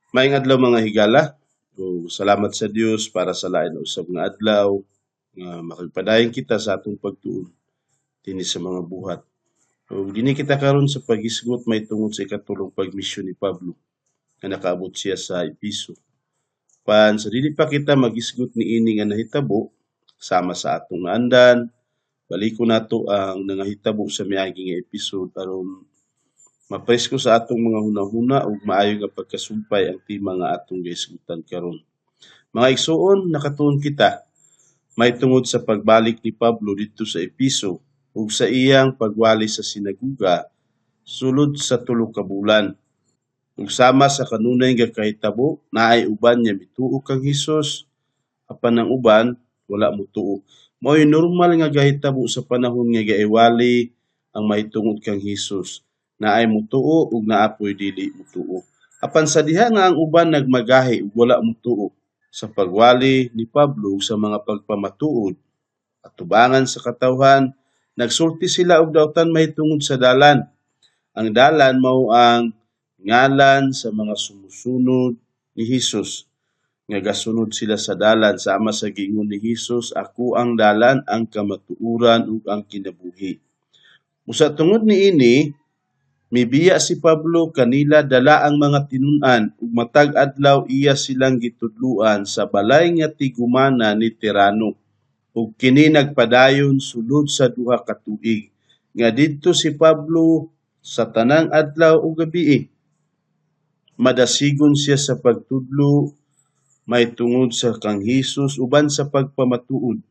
Maayong adlaw, mga higala. Ug salamat sa Dios para sa lain na usab nga adlaw nga makagpadayon kita sa atong pagtuon dinhi sa mga buhat. Ug dinhi kita karon sa paghisgot mahitungod sa ikatulong pagmisyon ni Pablo nga nakaabot siya sa Epeso. Pan sa dili pa kita maghisgot niini nga nahitabo sama sa atong naandan, balikon nato ang nangahitabo sa miagi nga episode aron mapresko sa atong mga hunahuna ug maayo nga pagkasumpay ang tema nga atong gihisgutan karon. Mga igsuon, nakatuon kita mahitungod sa pagbalik ni Pablo didto sa Epeso ug sa iyang pagwali sa sinagoga sulod sa 3 ka bulan. Ug sama sa kanunay nga kahitabo, naay uban nga mituo kang Hesus apan ang uban wala motuo. Mao'y normal nga gahitabo sa panahon nga gaiwali ang mahitungod kang Hesus. Naay motuo ug naa poy dili motuo. Apan sa diha nga ang uban nagmagahi ug wala motuo sa pagwali ni Pablo sa mga pagpamatuod atubangan sa katawhan, nagsulti sila og dautan mahitungod sa Dalan. Ang Dalan mao ang ngalan sa mga sumusunod ni Hesus nga gasunod sila sa Dalan sama sa giingon ni Hesus, "Ako ang dalan, ang kamatuoran ug ang kinabuhi." Usa tungod niini, mibiya si Pablo kanila dala ang mga tinun-an ug matag adlaw iya silang gitudloan sa balay nga tigumana ni Tirano. Ug kini nagpadayon sulod sa 2 ka tuig nga didto si Pablo sa tanang adlaw ug gabii. Madasigon siya sa pagtudlo mahitungod sa kang Hesus uban sa pagpamatuod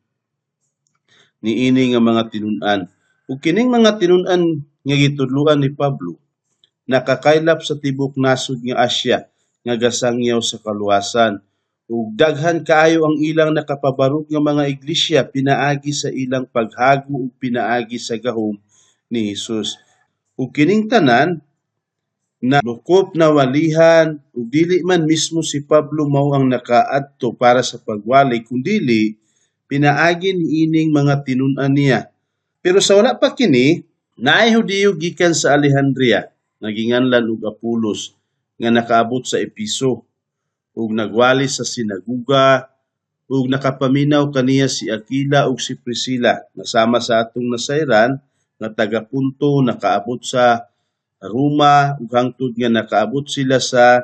niini nga mga tinun-an. Ug kining mga tinun-an nga gitudloan ni Pablo nakakaylap sa tibok nasod nga Asya nga gasangyaw sa kaluwasan. Ug daghan kaayo ang ilang nakapabarog nga mga iglesia pinaagi sa ilang paghago ug pinaagi sa gahom ni Hesus. Ug kining tanan na lukop na walihan ug dili man mismo si Pablo mao ang nakaadto para sa pagwali, kundili pinaagi niining mga tinun-an niya. Pero sa wala pa kini, naay Hudiyo gikan sa Alejandria nga ginganlan og Apolos nga nakaabot sa Epeso ug nagwali sa sinagoga ug nakapaminaw kaniya si Aquila ug si Priscilla nga sama sa atong nasayran nga taga Punto nakaabot sa Roma ug hangtod nga nakaabot sila sa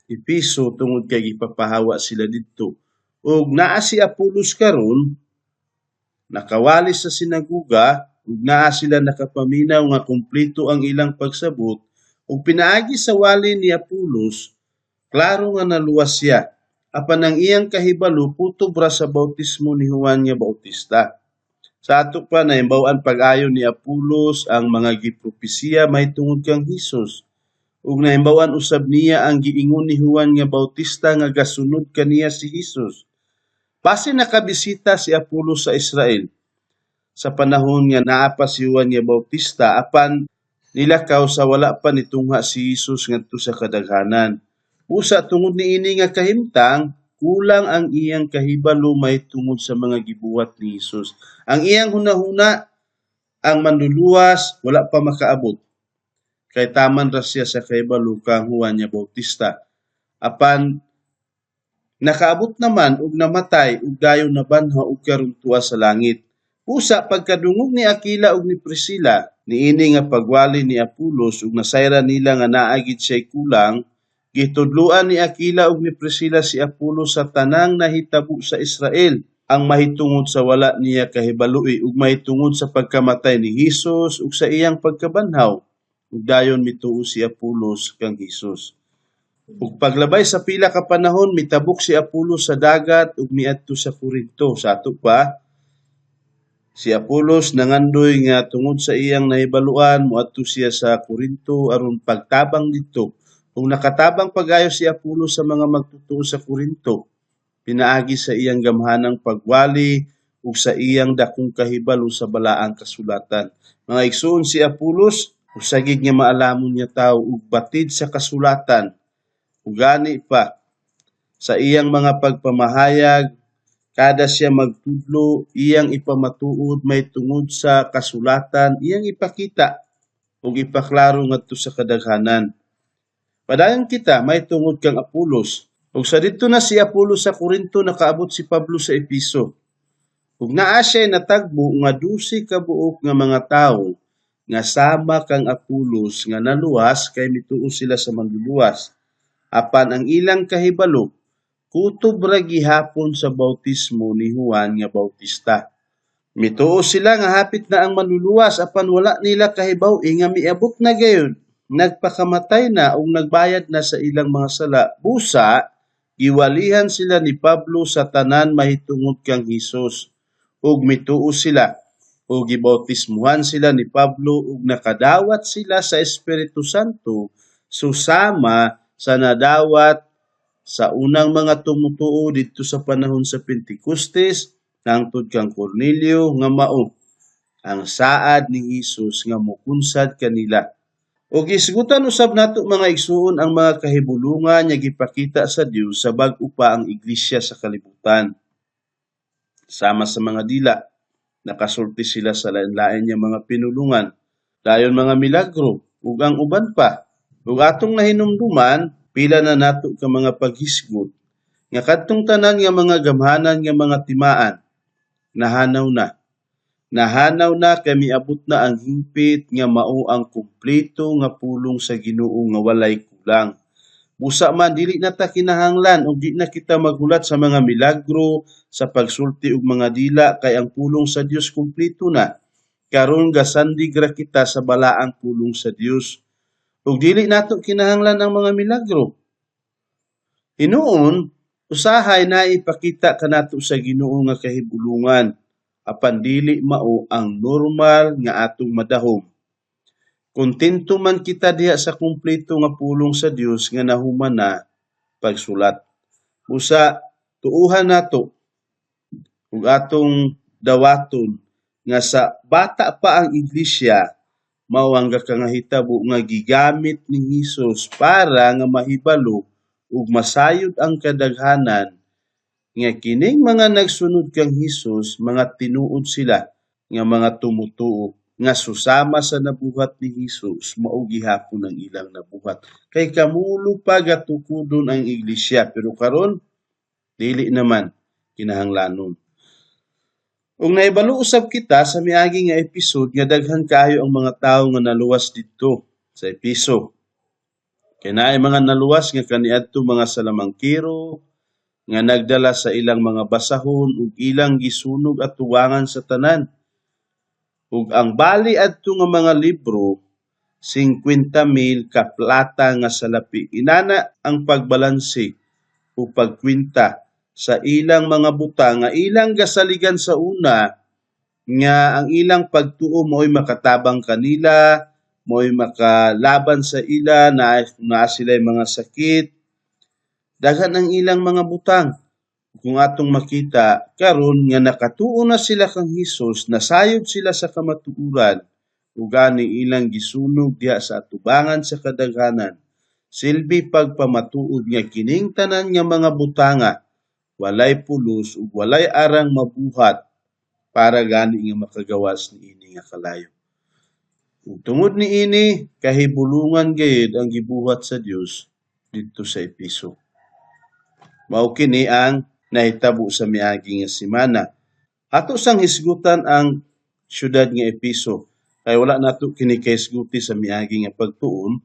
Epeso tungod kay gipapahawa sila didto. Ug naa si Apolos karon nakawali sa sinagoga ug naa sila nakapaminaw nga kumpleto ang ilang pagsabot ug pinaagi sa wali ni Apolos, klaro nga naluwas siya. Apan ang iyang kahibalo kutob ra sa bautismo ni Juan nga Bautista. Sa ato pa nahibaw-an pag-ayo ni Apolos ang mga gipropesiya mahitungod kang Hesus. Ug nahibaw-an usab niya ang giingon ni Juan nga Bautista nga gasunod kaniya si Hesus. Base nakabisita si Apolos sa Israel sa panahon nga naa pa si Juan nga Bautista, apan nilakaw sa wala pa nitungha si Hesus ngadto sa kadaghanan. Usa tungod niini nga kahimtang, kulang ang iyang kahibalo mahitungod sa mga gibuhat ni Hesus. Ang iyang hunahuna, ang manluluwas wala pa makaabot. Kay taman ra siya sa kahibalo kang Juan nga Bautista. Apan nakaabot naman ug namatay ug dayon nabanhaw ug karon tuwa sa langit. Usa pagkadungog ni Aquila ug ni Priscilla niini nga pagwali ni Apolos ug nasayran nila nga naa gid siya'y kulang, gitudloan ni Aquila ug ni Priscilla si Apolos sa tanang nahitabo sa Israel ang mahitungod sa wala niya kahibaloi ug mahitungod sa pagkamatay ni Hesus ug sa iyang pagkabanhaw. Ug dayon mituo si Apolos kang Hesus. Ug paglabay sa pila ka panahon, mitabok si Apolos sa dagat ug miadto sa Corinto. Sa ato pa, si Apolos nangandoy nga tungod sa iyang nahibaluan moadto siya sa Corinto aron pagtabang didto. Ug nakatabang pag-ayo si Apolos sa mga magtutoo sa Corinto pinaagi sa iyang gamhanang pagwali ug sa iyang dakong kahibalo sa balaang kasulatan. Mga igsuon, si Apolos usa gid nga maalamon nga tawo ug batid sa kasulatan. Ug gani pa sa iyang mga pagpamahayag, kada siya magtudlo, iyang ipamatuod mahitungod sa kasulatan, iyang ipakita ug ipaklaro ngadto sa kadaghanan. Padayon kita mahitungod kang Apolos. Ug sa didto na si Apolos sa Corinto, nakaabot si Pablo sa Episo. Ug naa siya natagbo nga 12 ka buok nga mga tawo nga sama kang Apolos nga naluwas kay mituo sila sa Manluluwas. Apan ang ilang kahibalo kutob ra gihapon sa bautismo ni Juan nga Bautista. Mituo sila nga hapit na ang Manluluwas, apan wala nila kahibaw-i nga miabot na gayud, nagpakamatay na ug nagbayad na sa ilang mga sala. Busa giwalihan sila ni Pablo sa tanan mahitungod kang Hesus ug mituo sila ug gibautismuhan sila ni Pablo ug nakadawat sila sa Espiritu Santo susama sa nadawat sa unang mga tumutuo didto sa panahon sa Pentecostes hangtod kang Cornelio, nga mao ang saad ni Hesus nga mokunsad kanila. Ug isgutan usab nato, mga igsuon, ang mga kahibulungan nga gipakita sa Dios sa bag-o pa ang iglesia sa kalibutan. Sama sa mga dila, nakasulti sila sa lain-lain nga mga pinulungan, dayon mga milagro ug ang uban pa. Ug atong nahinumduman, pila na nato ka mga paghisgot nga kadtong tanan nga mga gamhanan nga mga timaan nahanaw na. Nahanaw na kay miabot na ang hingpit nga mao ang kumpleto nga pulong sa Ginoo nga walay kulang. Busa man dili na ta kinahanglan ug di na kita maghulat sa mga milagro, sa pagsulti og mga dila, kay ang pulong sa Dios kumpleto na. Karon gasandig ra kita sa balaang pulong sa Dios. Ug dili nato kinahanglan ang mga milagro. Hinuon, usahay na ipakita kanato sa Ginoo nga kahibulungan, apan dili mao ang normal nga atong madahom. Kontento man kita diha sa kumpleto nga pulong sa Dios nga nahuman na pagsulat. Busa tuuhan nato ug atong dawaton nga sa bata pa ang iglesia, mao ang gakangahitabo nga gigamit ni Hesus para nga mahibalo ug masayod ang kadaghanan nga kining mga nagsunod kang Hesus, mga tinuod sila nga mga tumutuo nga susama sa nabuhat ni Hesus, mao gihapon ang ilang nabuhat. Kay kamulo pa gatukudon ang iglesia, pero karon dili naman kinahanglanon. Ug nahibalo usab kita sa miagi nga episode nga daghan kaayo ang mga tawo nga naluwas didto sa Episo. Kay naay mga naluwas nga kaniadto mga salamangkero nga nagdala sa ilang mga basahon ug ilang gisunog atubangan sa tanan. Ug ang bali adto nga mga libro, 50,000 ka plata nga salapi. Inana ang pagbalanse o pagkwenta sa ilang mga butang nga ilang gasaligan sa una nga ang ilang pagtuo mo'y makatabang kanila, mo'y makalaban sa ila na naa sila'y mga sakit. Daghan ang ilang mga butang. Kung atong makita karon nga nakatuo na sila kang Hesus, nasayod sila sa kamatuoran, ug gani ilang gisunog diha sa atubangan sa kadaghanan. Silbi pagpamatuod nga kining tanan nga mga butanga walay pulos ug walay arang mabuhat para gani nga makagawas niini nga kalayo. Ug tungod niini, kahibulungan gayud ang gibuhat sa Dios didto sa Episo. Mao kini ang nahitabo sa miagi nga semana. Ato sang hisgutan ang syudad nga Episo kay wala nato kini kahisguti sa miagi nga pagtuon,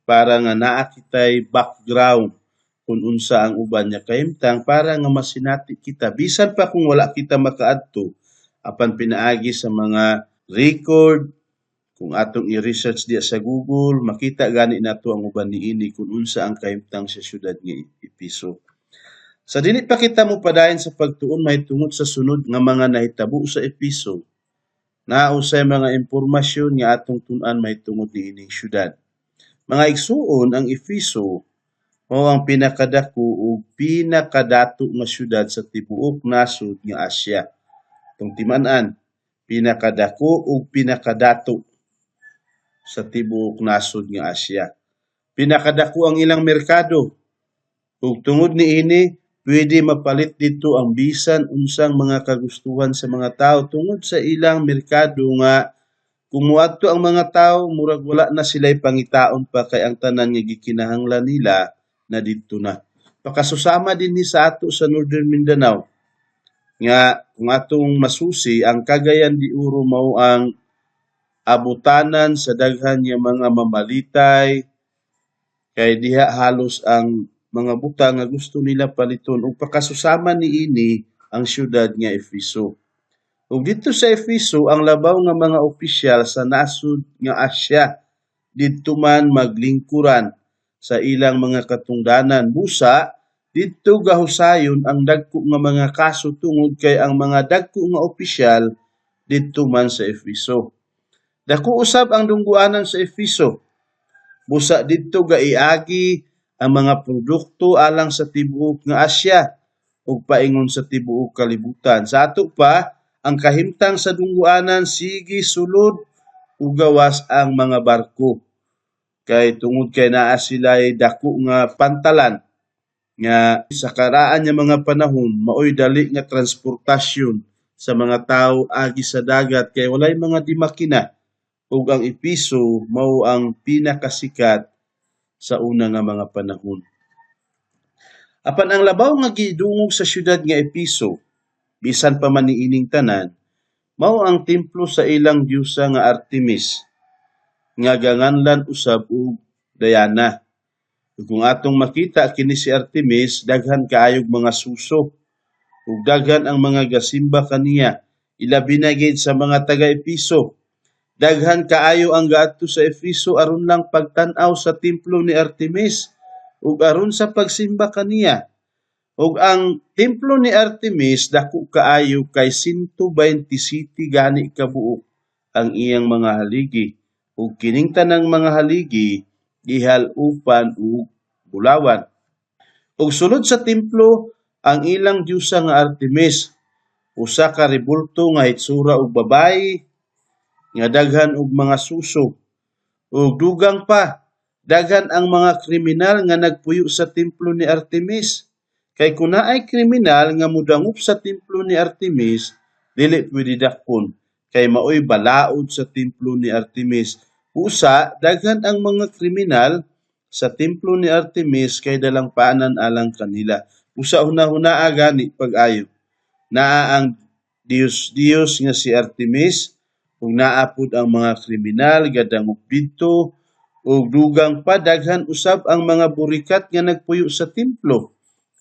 para nga naa kitay background kung unsa ang uban nga kahimtang, para nga masinati kita bisan pa kung wala kita makaadto, apan pinaagi sa mga record, kung atong i-research diya sa Google, makita gani nato ang uban niini kung unsa ang kahimtang sa syudad nga Episo. Sa dili pa kita mopadayon sa pagtuon mahitungod sa sunod nga mga nahitabo sa Episo, naa usay mga impormasyon nga atong tun-an mahitungod niining syudad. Mga igsuon, ang Efeso mao ang pinakadako ug pinakadato nga syudad sa tibuok nasod nga Asia. Atong timan-an, pinakadako ug pinakadato sa tibuok nasod nga Asia. Pinakadako ang ilang merkado ug tungod niini pwede mapalit didto ang bisan unsang mga kagustuhan sa mga tawo tungod sa ilang merkado nga Kung moadto ang mga tawo, murag wala na sila'y pangitaon pa kay ang tanan nga gikinahanglan nila na didto na. Pakasusama dinhi sa ato sa Northern Mindanao nga kung atong masusi ang Cagayan de Oro, mao ang abutanan sa daghan nga mga mamalitay kay diha halos ang mga butang nga gusto nila paliton, ug pakasusama niini ang syudad nga Efeso. Ug didto sa Efeso, ang labaw nga mga opisyal sa nasod nga Asia didto man maglingkuran sa ilang mga katungdanan. Busa didto gahusayon ang dagko nga mga kaso tungod kay ang mga dagko nga opisyal didto man sa Efeso. Dako usab ang dungguanan sa Efeso. Busa didto gaiagi ang mga produkto alang sa tibuok nga Asya ug paingon sa tibuok kalibutan. Sa ato pa, ang kahimtang sa dungguanan, sige sulod ug gawas ang mga barko. Kay tungod kay naa sila'y dako nga pantalan nga sa karaan nga mga panahon maoy dali nga transportasyon sa mga tawo agi sa dagat kay walay mga dimakina, ug ang Epeso mao ang pinakasikat sa una nga mga panahon. Apan ang labaw nga gidungog sa syudad nga Epeso, bisan pa man niining tanan, mao ang templo sa ilang diyusa nga Artemis, nga ganganlan usab og Diana. Ug kung atong makita kini si Artemis, daghan kaayog mga suso ug daghan ang mga gasimba kaniya, ilabi na gid sa mga taga-Epeso. Daghan kaayo ang gaadto sa Efeso aron lang pagtan-aw sa templo ni Artemis ug aron sa pagsimba kaniya. Ug ang templo ni Artemis dako kaayo kay 127 gani ka buok ang iyang mga haligi, ug kining tanang mga haligi gihal-upan og bulawan. Ug sulod sa templo ang ilang diyusa nga Artemis, usa ka rebulto nga hitsura og babayi nga daghan og mga suso. Ug dugang pa, daghan ang mga kriminal nga nagpuyo sa templo ni Artemis. Kay kung naay kriminal nga modangop sa templo ni Artemis, dili pwede dakpon kay maoy balaod sa templo ni Artemis. Usa, daghan ang mga kriminal sa templo ni Artemis kay dalangpanan alang kanila. Usa, hunahunaa gani pag-ayo. Naa ang Diyos Diyos nga si Artemis ug naa pud ang mga kriminal gadangop didto, ug dugang pa, daghan usab ang mga burikat nga nagpuyo sa templo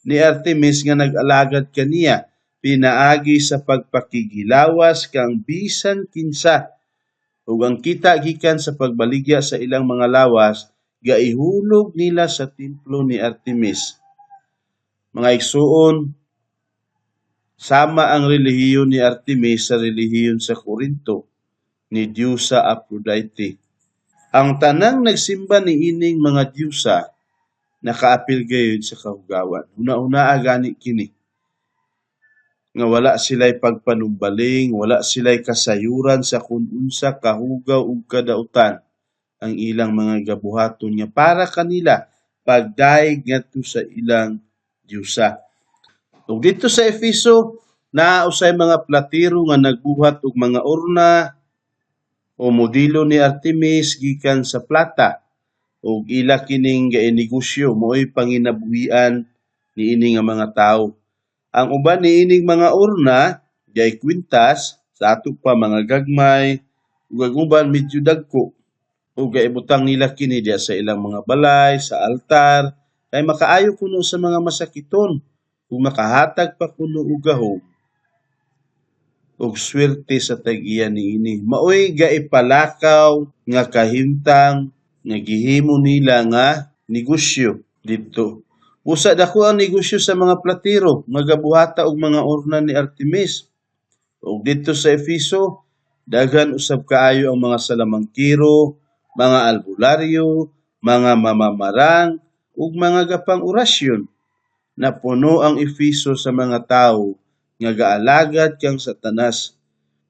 ni Artemis nga nag-alagad kaniya pinaagi sa pagpakigilawas kang bisan kinsa, ug ang kita gikan sa pagbaligya sa ilang mga lawas gaihulog nila sa templo ni Artemis. Mga igsuon, sama ang relihiyon ni Artemis sa relihiyon sa Corinto ni Diyusa Aphrodite. Ang tanang nagsimba niining mga diyusa nakaapil gayud sa kahugawan. Huna-hunaa gani kini nga wala sila'y pagpanumbaling, wala sila'y kasayuran sa kung unsa kahugaw ug kadautan ang ilang mga gabuhaton nga para kanila pagdayeg ngadto sa ilang diyusa. Ug didto sa Efeso, naa usay mga platero nga nagbuhat og mga orna o modelo ni Artemis gikan sa plata, ug ila kining gainegosyo, maoy panginabuhian niini nga mga tawo. Ang uban niining mga orna gay kwintas, sa ato pa mga gagmay, ug ang uban medyo dagko, ug gaibutang nila kini diha sa ilang mga balay, sa altar, kay makaayo kuno sa mga masakiton ug makahatag pa kuno og gahom ug swerte sa tag-iya niini. Maoy gaipalakaw nga kahimtang nga gihimo nila nga negosyo didto. Usa, dako ang negosyo sa mga platero nga gabuhata og mga orna ni Artemis. Ug didto sa Efeso, daghan usab kaayo ang mga salamangkero, mga albularyo, mga mamamarang ug mga gapang orasyon. Napuno ang Efeso sa mga tawo nga gaalagad kang Satanas.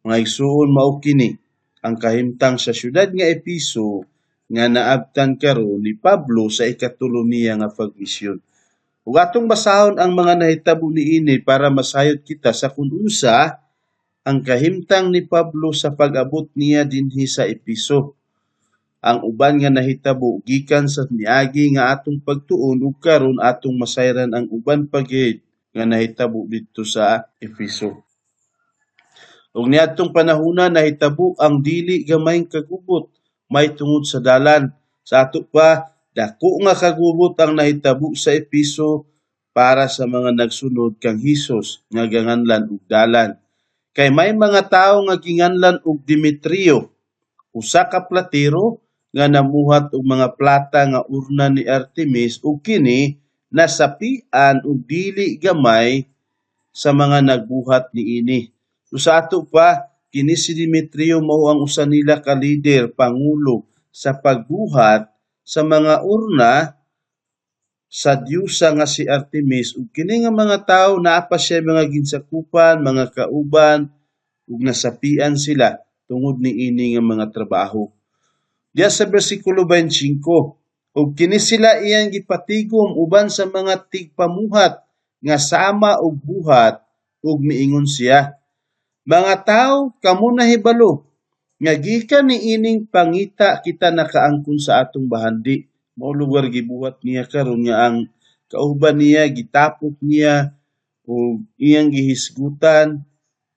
Mga igsuon, mao kini ang kahimtang sa syudad nga Efeso nga naabtan karon ni Pablo sa ikatulo niya nga pagmisyon. Ug atong basahon ang mga nahitabo niini para masayod kita sa kung unsa ang ang kahimtang ni Pablo sa pag-abot niya dinhi sa Epeso. Ang uban nga nahitabo gikan sa miagi nga atong pagtuon ug karon atong masayran ang uban pa gyud nga nahitabo didto sa Efeso. Ug niadtong panahona nahitabo ang dili gamayng kagubot may tungod sa dalan. Sa ato pa, dako nga kagubot ang nahitabo sa Efeso para sa mga nagsunod kang Hesus nga ganganlan og dalan. Kay may mga tawo nga ginganlan og Demetrio, usa ka platero nga namuhat og mga plata nga urna ni Artemis ug kini nasapian og dili gamay sa mga nagbuhat niini. So sa ato pa, kini si Demetrio mao ang usa nila ka lider, pangulo sa pagbuhat sa mga urna sa diyusa nga si Artemis ug kini nga mga tawo naa pa siya mga ginsakupan, mga kauban ug nasapian sila tungod niini nga mga trabaho. Diya sa bersikulo 25, ug kini sila iyang gipatigom uban sa mga tigpamuhat nga sama og buhat ug miingon siya, "Mga tawo, kamo nahibalo nga gikan niining pangita kita nakaangkon sa atong bahandi." Mao lugar gibuhat niya karon nga ang kauban niya gitapok niya ug iyang gihisgutan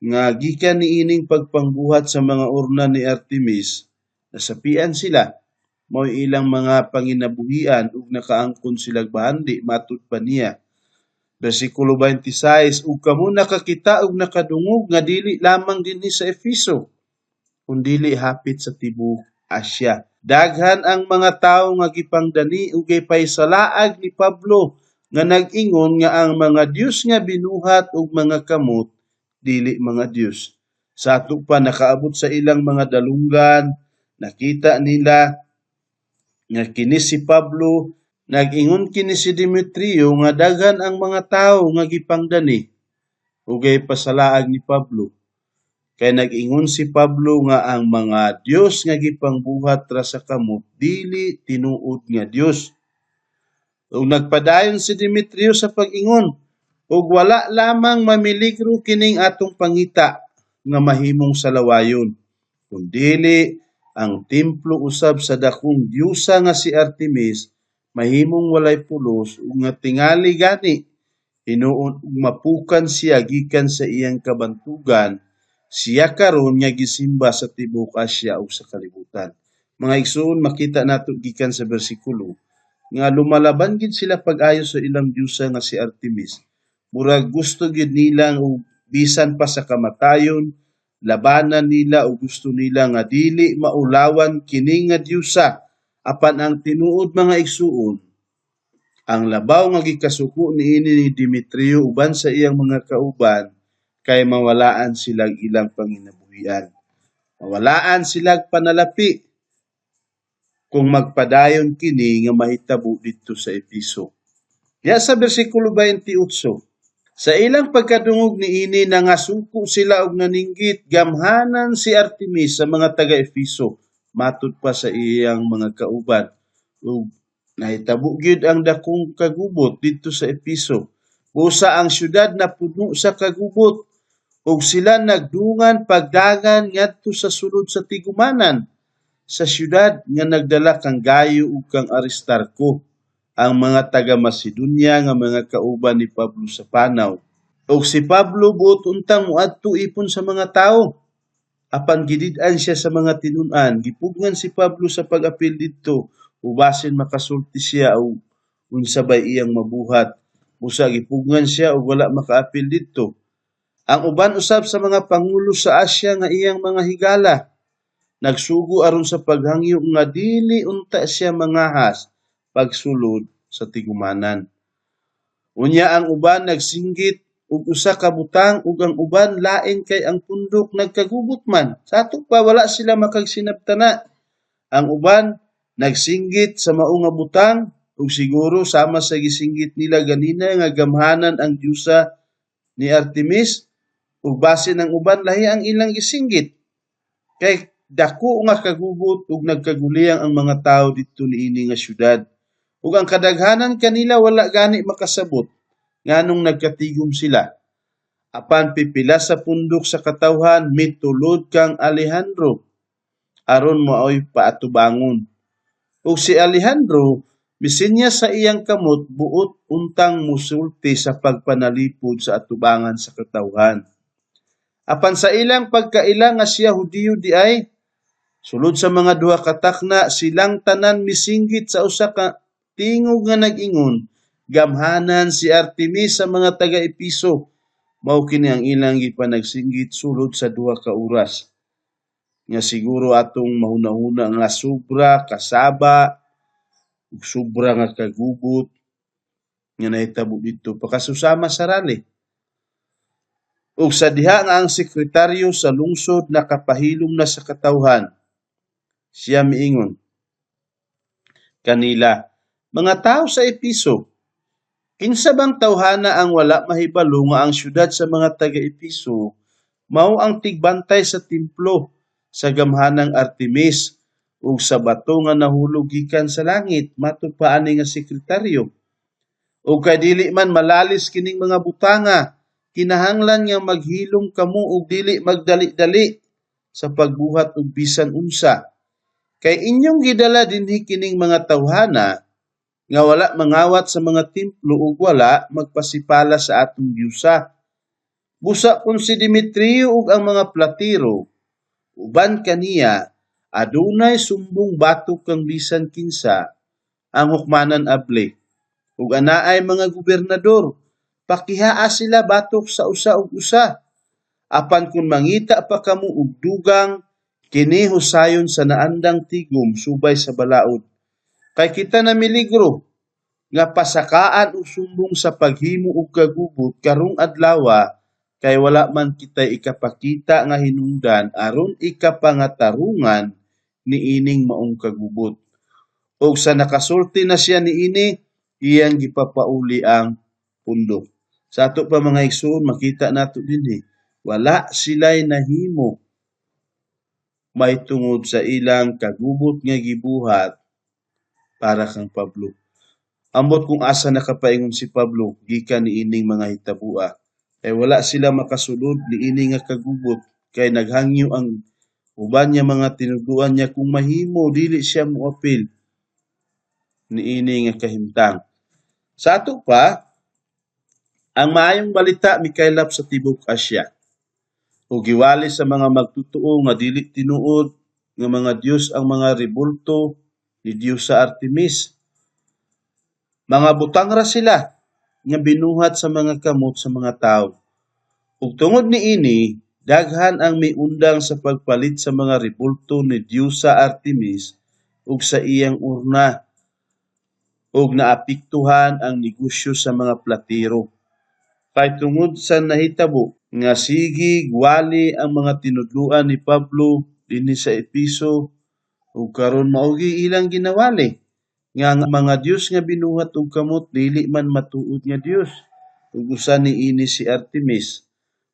nga gikan niining pagpangbuhat sa mga urna ni Artemis nasapian sila, mao ilang mga panginabuhian ug nakaangkon silag bahandi matud pa niya. Bersikulo 26, ug kamo nakakita ug nakadungog nga dili lamang dinhi sa Efeso kundili hapit sa tibuok Asia. Daghan ang mga tawo nga gipangdani ug gipaysalaag ni Pablo nga nag-ingon nga ang mga Dios nga binuhat og mga kamot dili mga Dios. Sa ato pa, nakaabot sa ilang mga dalunggan, nakita nila nga kini si Pablo, nag-ingon kini si Demetrio nga daghan ang mga tawo nga gipangdani ug gipasalaag ni Pablo. Kay nag-ingon si Pablo nga ang mga Dios nga gipangbuhat ra sa kamot dili tinuod nga Dios. Ug nagpadayon si Demetrio sa pag-ingon, ug wala lamang mamiligro kining atong pangita nga mahimong salawayon, kundili ang templo usab sa dakong diyusa nga si Artemis mahimong walay pulos ug nga tingali gani hinuon ug mapukan siya gikan sa iyang kabantugan, siya karon nga gisimba sa tibuok Asia ug sa kalibutan. Mga igsoon, makita nato gikan sa bersikulo nga lumalaban gid sila pag-ayo sa ilang diyusa nga si Artemis. Murag gusto gid nila og bisan pa sa kamatayon labanan nila o gusto nila nga dili maulawan kini nga diyusa. Apan ang tinuod, mga igsuon, ang labaw nga gikasuko niini ni Demetrio uban sa iyang mga kauban kay mawalaan silag ilang panginabuhian. Mawalaan silag panalapi kung magpadayon kini nga mahitabo didto sa Efeso. Ya sa bersikulo 28, sa ilang pagkadungog niini nangasuko sila og naninggit, "Gamhanan si Artemis sa mga taga-Efeso," matud pa sa iyang mga kauban. Ug nahitabo gyud ang dakong kagubot didto sa Efeso. Busa ang syudad napuno sa kagubot ug sila nagdungan pagdagan ngadto sa sulod sa tigumanan sa syudad nga nagdala kang Gayo ug kang Aristarko, ang mga taga Macedonia nga mga kauban ni Pablo sa panaw. Ug si Pablo buot untang moadto ipon sa mga tawo. Apan gidid-an siya sa mga tinun-an, gipugngan si Pablo sa pag-apil didto ug basin makasulti siya og unsa bay iyang mabuhat. Busa gipugngan siya ug wala makaapil didto. Ang uban usab sa mga pangulo sa Asia nga iyang mga higala nagsugo aron sa paghangyo nga dili unta siya mangahas pagsulod sa tigumanan. Unya ang uban nagsinggit og usa ka butang ug ang uban lain kay ang pundok nagkagubot man. Sa ato pa, wala sila makagsinabtana. Ang uban nagsinggit sa mao nga butang ug siguro sama sa gisinggit nila ganina nga gamhanan ang diyusa ni Artemis ug basin ang uban lahi ang ilang gisinggit. Kay dako nga kagubot ug nagkaguliyang ang mga tawo didto niini nga syudad. Ug ang kadaghanan kanila wala gani makasabot nganong nagkatigom sila. Apan pipila sa pundok sa katawhan mitulod kang Alejandro aron maoy paatubangon. Ug si Alejandro misinya sa iyang kamot buot untang mosulti sa pagpanalipod sa atubangan sa katawhan. Apan sa ilang pagkaila nga siya Hudiyo diay, sulod sa mga duha ka takna silang tanan misinggit sa usa ka tingog nga nag-ingon, "Gamhanan si Artemis sa mga taga-Epeso." Mao kini ang ilang gipanagsinggit sulod sa 2 ka oras. Nga siguro atong mahuna-huna nga sobra kasaba ug sobra nga kagubot nga nahitabo didto pakasusama sa rally. Ug sa diha nga ang sekretaryo sa lungsod nakapahilom na sa katawhan, siya miingon kanila, "Mga tawo sa Epeso, kinsa bang tawhana ang wala mahibalo nga ang syudad sa mga taga-Epeso mao ang tigbantay sa templo sa gamhanang Artemis ug sa bato nga nahulog gikan sa langit?" Matud pa ani nga sekretaryo. "Ug kay dili man malalis kining mga butanga, kinahanglan nga maghilom kamo ug dili magdali-dali sa pagbuhat og bisan unsa. Kay inyong gidala dinhi kining mga tawhana nga wala mangawat sa mga templo ug wala magpasipala sa atong diyusa. Busa kun si Demetrio ug ang mga platero uban kaniya adunay sumbong batok kang bisan kinsa, ang hukmanan abli ug anaay mga gobernador. Pakihaa sila batok sa usa ug usa. Apan kun mangita pa kamo og dugang, kini husayon sa naandang tigom subay sa balaod. Kay kita namiligro nga pasakaan og sumbong sa paghimo og kagubot karong adlawa, kay wala man kitay ikapakita nga hinungdan aron ikapangatarungan niining maong kagubot." Og sa nakasulti na siya niini, iyang gipapauli ang pundok. Sa ato pa, mga igsoon, makita nato dinhi, wala sila'y nahimo mahitungod sa ilang kagubot nga gibuhat para kang Pablo. Ambot kung asa nakapaingon si Pablo gikan niining mga hitabua. Kay wala sila makasulod niini nga kagubot kay naghangyo ang uban niya mga tinuduan niya kung mahimo dili siya moapil niini nga kahimtang. Sa ato pa, ang maayong balita mikaylap sa tibuok Asia. Ug giwali sa mga magtutoo nga dili tinuod nga mga Dios ang mga rebulto ni Diyosa Artemis. Mga butang ra sila nga binuhat sa mga kamot sa mga tawo. Ug tungod niini, daghan ang miundang sa pagpalit sa mga rebulto ni Diyosa Artemis ug sa iyang urna, ug naapektuhan ang negosyo sa mga platero. Kay tungod sa nahitabo nga sige wali ang mga tinudloan ni Pablo dinhi sa Epeso, ug karon mao gyud ilang ginawali nga ang mga Dios nga binuhat og kamot dili man matuod nga Dios, ug usa niini si Artemis.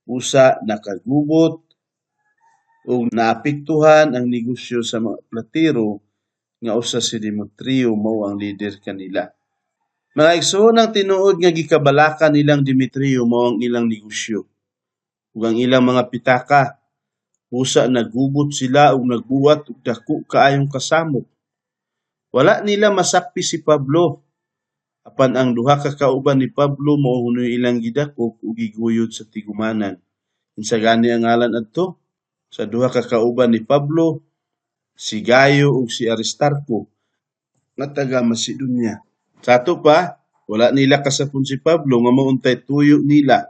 Usa nakagubot ug naapektuhan ang negosyo sa mga platero nga usa si Demetrio mao ang leader kanila. Mga igsoon, ang tinuod nga gikabalaka nilang Demetrio mao ang ilang negosyo ug ang ilang mga pitaka. Usa nagubot sila ug nagbuhat og dako kaayong kasamok. Wala nila masakpi si Pablo. Apan ang duha ka kauban ni Pablo mao hunoy ilang gidakop ug giguyod sa tigumanan. Kinsa gani ang ngalan adto sa duha ka kauban ni Pablo? Si Gayo ug si Aristarco nga taga Macedonia. Sa ato pa, wala nila kasapon si Pablo nga mauntay tuyo nila.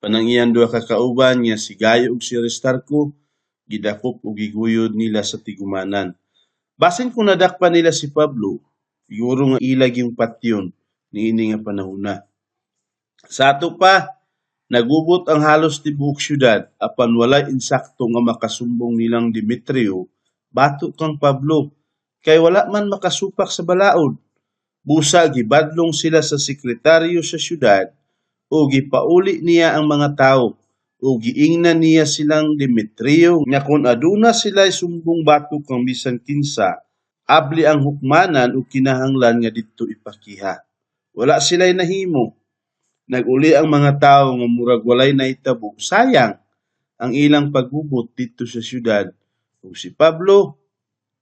Panang iyang duha ka kauban nga si Gayo ug si Aristarco gidakop ug giguyod nila sa tigumanan. Basin kung nadakpan nila si Pablo, siguro nga ilag yung patyon niini nga panahona. Sa ato pa, nagubot ang halos tibuok syudad apan walay insakto nga makasumbong nilang Demetrio batok kang Pablo kay wala man makasupak sa balaod. Busa gibadlong sila sa sekretaryo sa syudad ug gipauli niya ang mga tawo ug giingnan niya silang Demetrio nga kung aduna sila'y sumbong batok kang bisan kinsa, abli ang hukmanan ug kinahanglan nga didto ipakiha. Wala sila'y nahimo. Naguli ang mga tawo nga murag walay nahitabo. Sayang ang ilang paggubot didto sa syudad. Ug si Pablo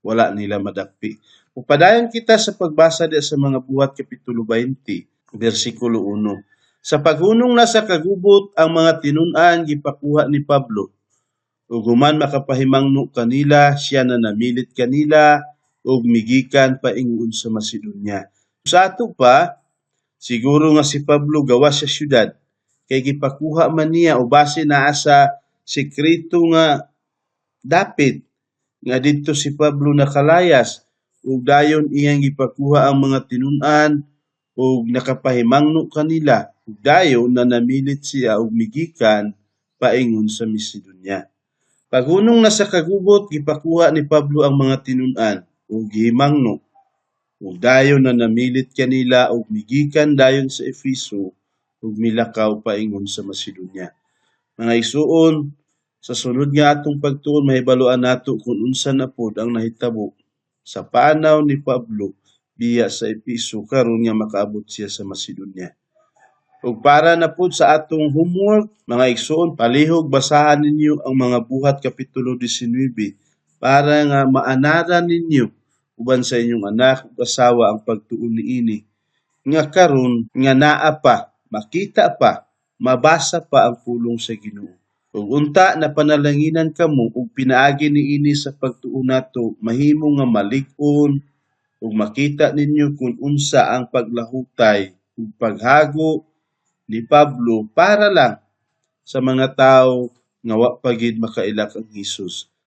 wala nila madakpi. Ug padayon kita sa pagbasa diha sa Mga Buhat kapitulo 20, bersikulo 1. Sa paghunong na sa kagubot, ang mga tinun-an gipakuha ni Pablo. Ug human makapahimangno kanila, siya na namilit kanila ug migikan paingon sa Macedonia. Sa ato pa, siguro nga si Pablo gawas sa syudad kay gipakuha man niya o base naa sa sekreto nga dapit nga didto si Pablo nakalayas ug dayon iyang gipakuha ang mga tinun-an ug nakapahimangno kanila ug dayon nanamilit siya og migikan paingon sa Macedonia. Paghunong na sa kagubot, gipakuha ni Pablo ang mga tinun-an ug gihimangno ug dayon nanamilit kanila ug migikan dayon sa Efeso ug milakaw paingon sa Macedonia. Mga igsuon, sa sunod nga atong pagtuon, mahibaloan nato kung unsa na pod ang nahitabo sa paanaw ni Pablo biya sa Efeso karon nga makaabot siya sa Macedonia. Ug para na pod sa atong homework, mga igsuon, palihog basahan ninyo ang Mga Buhat kapitulo 19 para nga maanaran ninyo uban sa inyong anak ug asawa ang pagtuon niini nga karon nga naa pa, makita pa, mabasa pa ang pulong sa Ginoo. Ug unta napanalanginan kamo ug pinaagi niini sa pagtuo nato mahimo nga malig-on ug makita ninyo kung unsa ang paglahutay ug paghago ni Pablo para lang sa mga tawo nga wa pa gid makaila kang Hesus.